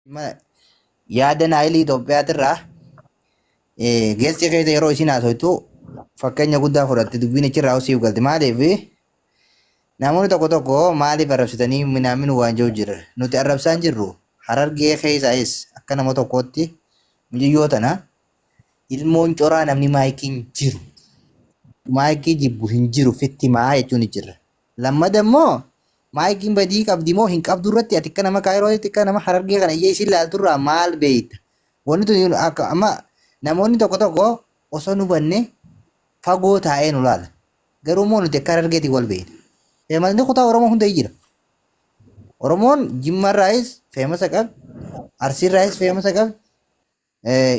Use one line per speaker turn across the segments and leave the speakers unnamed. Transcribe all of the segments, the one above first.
Yaada Naayilii Itoophiyaatirraa geessi keessa yeroo isin haasoftu fakkeenya guddaa fudhatte dubbiin achirraa siif galte. Maaliif namoonni tokko tokko maaliif arrabsitanii minaamin waan jiru jira. Nuti arrabsaan jirru Harargee keessaayis akka nama tokkootti mucayyoo tana ilmoon coraa namni maayikiin jiru. Maayikii jibbu hin jiru fitti maa jechuun jira. Lammada immoo maayikiin badii qabdi moo hin qabdu irratti ati akka nama Kaayirootti akka nama Harargee kana ija isiin ilaalturraa maal beekta? Wanni tun akka amma namoonni tokko tokko osoo nu banne fagoo taa'ee nu laala. Garuu immoo nuti akka Harargeetiin wal beekna. Feemasni kutaa Oromoo hunda jira. Oromoon Jimmarraayis feemasa qabdi, Arsiirraayis feemasa qabdi.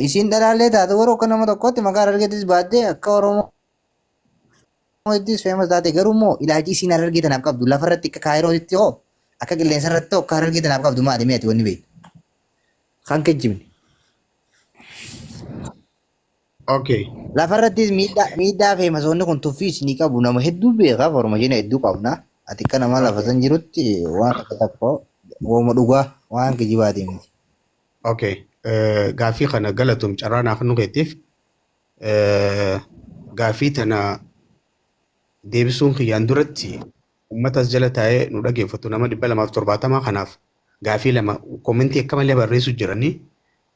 Isiin dhalaallee taate warra akka nama tokkotti maqaa Harargeettis baattee akka Oromoottis feemas taate garuu immoo ilaalchi isiin Harargee tanaaf qabdu lafarratti akka Kaayirootitti hoo akka qilleensa irratti hoo akka Harargee tanaaf qabdu maali mee ati wanni beektu? Kan kijjibne.
Okay.
Lafarrattis miidhaa feemasoonni kun tuffii isinii qabu nama hedduu beeka formashiina hedduu qabna. Ati akka nama lafa san jirutti waan akka tokko wooma dhugaa waan kijibaatii miti.
Okay. Gaaffii kana galatoom carraa naaf nu keetiif. Gaaffii tana deebisuun kiyyaan duratti uummata as jala taa'ee nu dhageeffatu nama 270 kanaaf gaaffii lama koomentii akka malee barreessu jiranii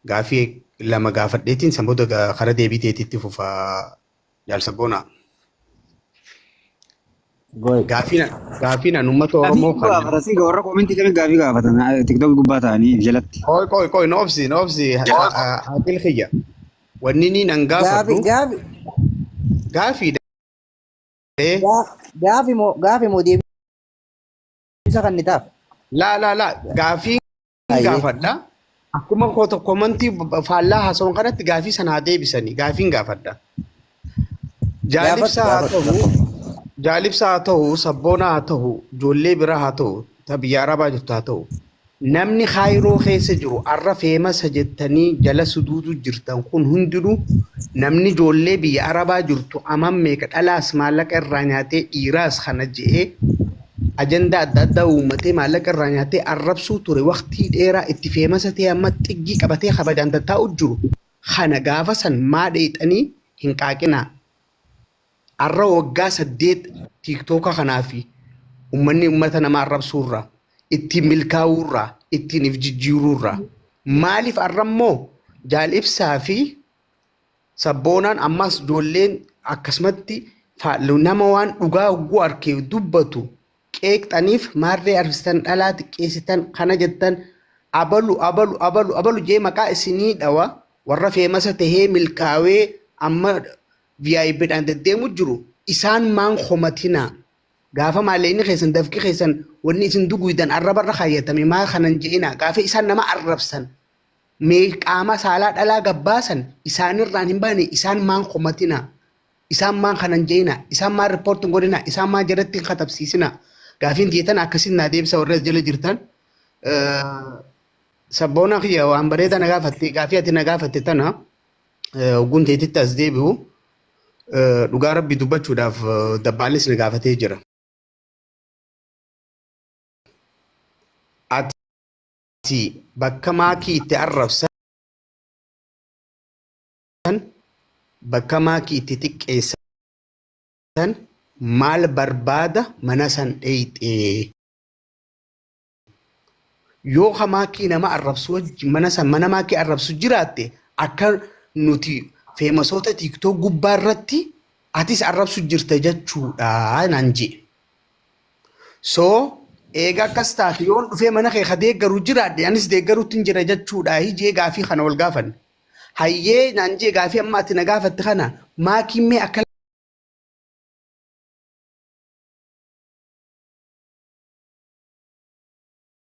gaaffii lama gaafadheetiin san booda karaa deebii teetiitti fufa jaal Sabboonaa.
Goy.
Gaafiin an uummata
Gaafii
Oromoo
hedduu
kana.
gaafata. Siga warra koomentii kami gaafii gaafatan TikTok gubbaa ta'anii jalatti.
Qoy qoy qoy na obsi na obsi haaqil kiyya. Wanni niin an
Gaafi
gaafadhu
gaafi
gaafii dha.
gaafi moo deebisa kan ni taaf.
Laa laa laa gaafii
Ayyee.
gaafadha. Akkuma koota komantii faallaa haasawan kanatti gaafii sana haa deebisanii gaafiin gaafadha.
Gaafadhu
Jaalibsaa haa
gaafadhu
ta'u,
rakkoo.
jaalibsaa haa ta'u, sabboonaa haa ta'u, ijoollee biraa haa ta'u, ta biyya Arabaa jirtu haa ta'u. Namni kaayiroo keessa jiru arra feemasa jettanii jala suduudu jirtan kun hundinuu namni ijoollee biyya Arabaa jirtu aman meeqa dhalaas maallaqa irraa nyaatee dhiiraas kana je'ee ajandaa adda addaa uummatee maallaqa irraa nyaatee arrabsuu ture waqtii dheeraa itti feemasa ta'ee amma xiggii qabatee kabajaan tattaa'u jiru kana gaafa san maa dheexanii hin qaaqinaa. Arra waggaa 8 tiiktooka kanaa fi ummanni ummata nama arrabsuurraa ittiin milkaa'uurraa ittiin if jijjiiruurraa maaliif arra immoo jaal ibsaa fi sabboonaan ammas ijoolleen akkasumatti nama waan dhugaa hogguu arkee dubbatu qeeqxaniif maarree arfsitan dhalaa xiqqeessitan kana jettan abalu abalu abalu abalu jee maqaa isinii dhawa warra feemasa tahee milkaawee amma VIP dhaan deddeemu jiru isaan maan komatinaa gaafa maallaqni keessan dafqi keessan wanni isin duguydan arrabarra kaayyatame maa kanan je'inaa gaafa isaan nama arrabsan mee qaama saalaa dhalaa gabbaasan isaanirraan hin baane isaan maan komatinaa isaan maan kanan je'inaa isaan maan riippoorti hin godhinaa isaan maan jalatti hin katabsiisinaa gaafiin tiyetan akkasiin naa deebisa warri as jala jirtan. Sabboona kiyya waan bareedaa na gaafatte gaafii ati na gaafatte tana hogguun teetitti as deebi'u dhugaa rabbi dubbachuudhaaf dabbaalis na gaafatee jira. Ati bakka maakii itti arrabsan bakka maakii itti xiqqeessan maal barbaada mana san dheeyxee. Yoo ka maakii nama arrabsu wajji mana san mana maakii arrabsu jiraatte akka nuti feemasoota tiiktook gubbaa irratti atis arrabsu jirta jechuudha naan jee. So eega akkas taate yoon dhufee mana kee ka deeggaru jiraadhe anis deeggaruutti hin jira jechuudha hijee gaafii kana wal gaafanne. Hayyee naan jee gaafii amma ati na gaafatte kana maakiin mee akka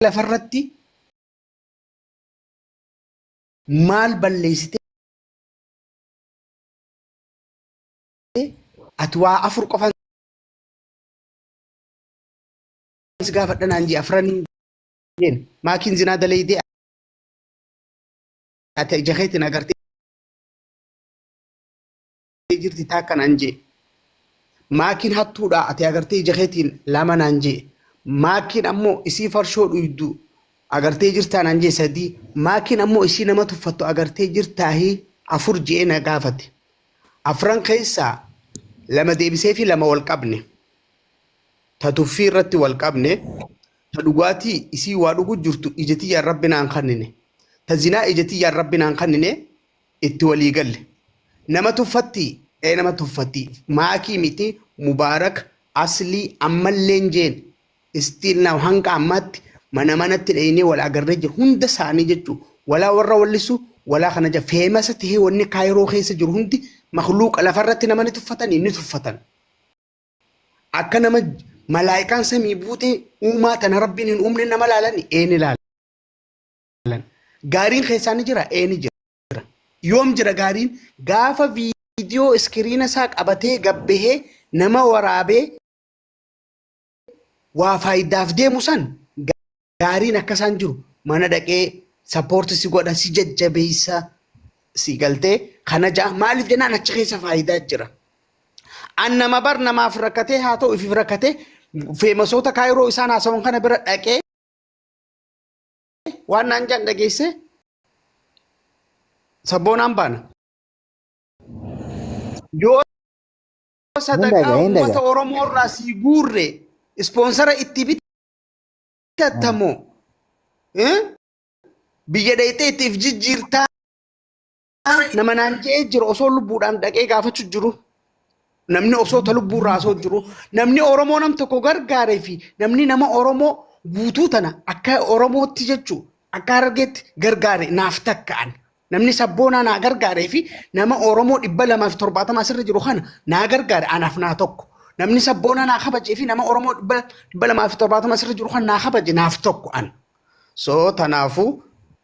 lafarratti maal balleessitee ati waa afur qofan si gaafadha naan jee afran jeen maakiin zinaa dalaydee ati ija keetiin agartee jirti taakka naan jee. Maakiin hattuudha ati agartee ija keetiin lama naan jee. Maakiin ammoo isii farshoo dhuydu Agartee jirtaa naan jee sadii. Maakiin ammoo isii nama tuffattu agartee jirtaahi afur je'ee na gaafate. Afran keessaa lama deebisee fi lama wal qabne. Ta tuffii irratti wal qabne. Ta dhugaatii isii waa dhugu jirtu ija tiyyaan rabbi naan kannine. Ta zinaa ija tiyyaan rabbi naan kannine itti walii galle. Nama tuffatti ee nama tuffatti. Maakii miti Mubaarak Aslii ammalleen jeen still now hanga ammaatti mana manatti dhaynee wal agarree jira hunda isaanii jechuu walaa warra wallisu walaa kana jira feemasa tahee wanni kaayiroo keessa jiru hundi makluuqa lafarratti nama ni tuffatanii ni tuffatan akka nama malaayikaan samii buutee uumaa tana rabbiin hin uumne nama laalani ee ni laalan gaariin keessaa ni jira ee ni jira yoom jira gaariin gaafa viidiyoo iskiriina isaa qabatee gabbahee nama waraabee waa faayidaaf deemu san gaariin akka isaan jiru mana dhaqee sappoorti si godha si jajjabeessa si galtee kana ja'a maaliif jennaan achi keessa faayidaa jira. An nama bar namaaf rakkatee haa ta'u ifiif rakkatee feemasoota kaayiroo isaan haasawan kana bira dhaqee waan naan jedhan dhageesse sabboonaan baana. Yoo
Hin
sadaqaa
dhaga, hin
uummata
dhaga.
Oromoo irraa sii guurre ispoonsara itti bitattamoo eh? Biyya dhayxee itti if jijjiirtaa nama naan je'ee jira osoo lubbuudhaan dhaqee gaafachuu jiru. Namni osoo ta lubbuu irraa osoo jiru namni Oromoo nam tokko gargaaree fi namni nama Oromoo guutuu tana akka Oromootti jechuu akka Harargeetti gargaare naaf takka'an. Namni sabboonaa naa gargaaree fi nama Oromoo 270 asirra jiru kana naa gargaare anaaf naa tokko. Namni sabboonaa naa kabajee fi nama Oromoo 270 asirra jiru kana naa kabaje naaf tokko an. So tanaafuu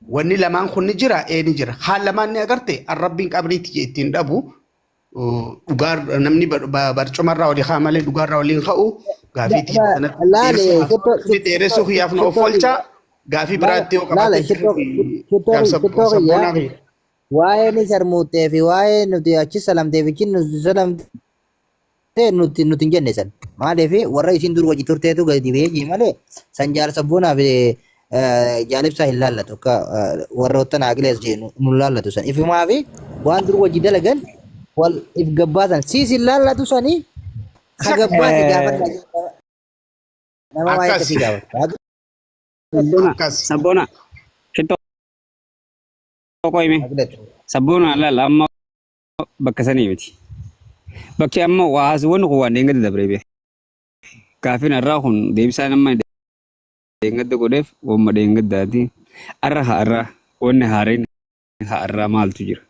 wanni lamaan kun ni jira ee ni jira. Haan lamaan ni agarte an rabbiin qabriitti ittiin dhabu dhugaa namni barcumarraa olii kaa malee dhugaarraa oliin ka'u gaafii tiyya kanatti
Laale
deebisee dheeressuu kiyyaaf na of oolchaa gaafii biraatti yoo
laale
qabaatte
shittoo
sabboonaa
kiyya
kiyya.
waa'ee ni sarmuuttee fi waa'ee nuti achi salamtee fi achi nuti salamtee nuti nuti hin jenne san maaliif warra isin dur wajji turteetu gadi ba'ee jee malee san jaal sabboonaa fi jaalibsaa hin laallatu akka warroottan haaqilees jee nu laallatu san ifumaa fi waan dur wajji dalagan wal if gabbaasan siis hin laallatu sanii ka gabbaate gaafadha nama waa'ee
Akkas.
akkasii gaafata.
Sabboona.
Akkas.
Sabboona. Shittoo qoyime.
Haaqileetu.
Sabboona laala amma bakka sanii miti. Bakki amma waa haasawwan kun waan dheengadda dabree beek. Gaaffiin har'aa kun deebisaan amma dheengadda godheef wamma dheengaddaati. Arra ha'arra wanni haareen ha'arraa maaltu jira?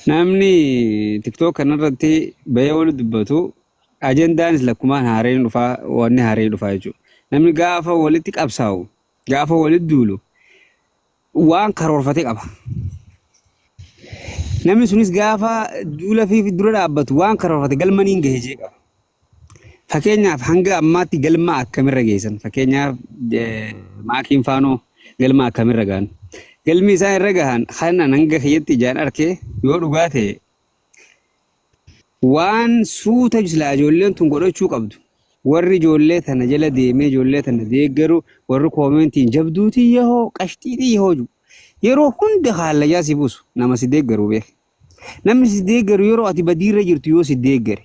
Namni TikTok kanarratti bahee wal dubbatu ajandaanis lakkumaan haareen dhufaa wanni haareen dhufaa jechuudha. Namni gaafa walitti qabsaa'u gaafa walitti duulu waan karoorfate qaba. Namni sunis gaafa duula fi dura dhaabbatu waan karoorfate galma niin gahe jee qaba. Fakkeenyaaf hanga ammaatti galma akkamirra geessan? Fakkeenyaaf maakiin faanoo galma akkamirra gahan? Galmi isaan irra gahan kanan hanga kiyyatti ijaan arke yoo dhugaa ta'e waan suuta silaa ijoolleen tun godhachuu qabdu. Warri ijoollee tana jala deemee ijoollee tana deeggaru warri koomentiin jabduu tiyyahoo qashxii tiyyahoo jiru. Yeroo hunda haallayyaa si buusu nama si deeggaru beeki. Namni si deeggaru yeroo ati badiirra jirtu yoo si deeggare.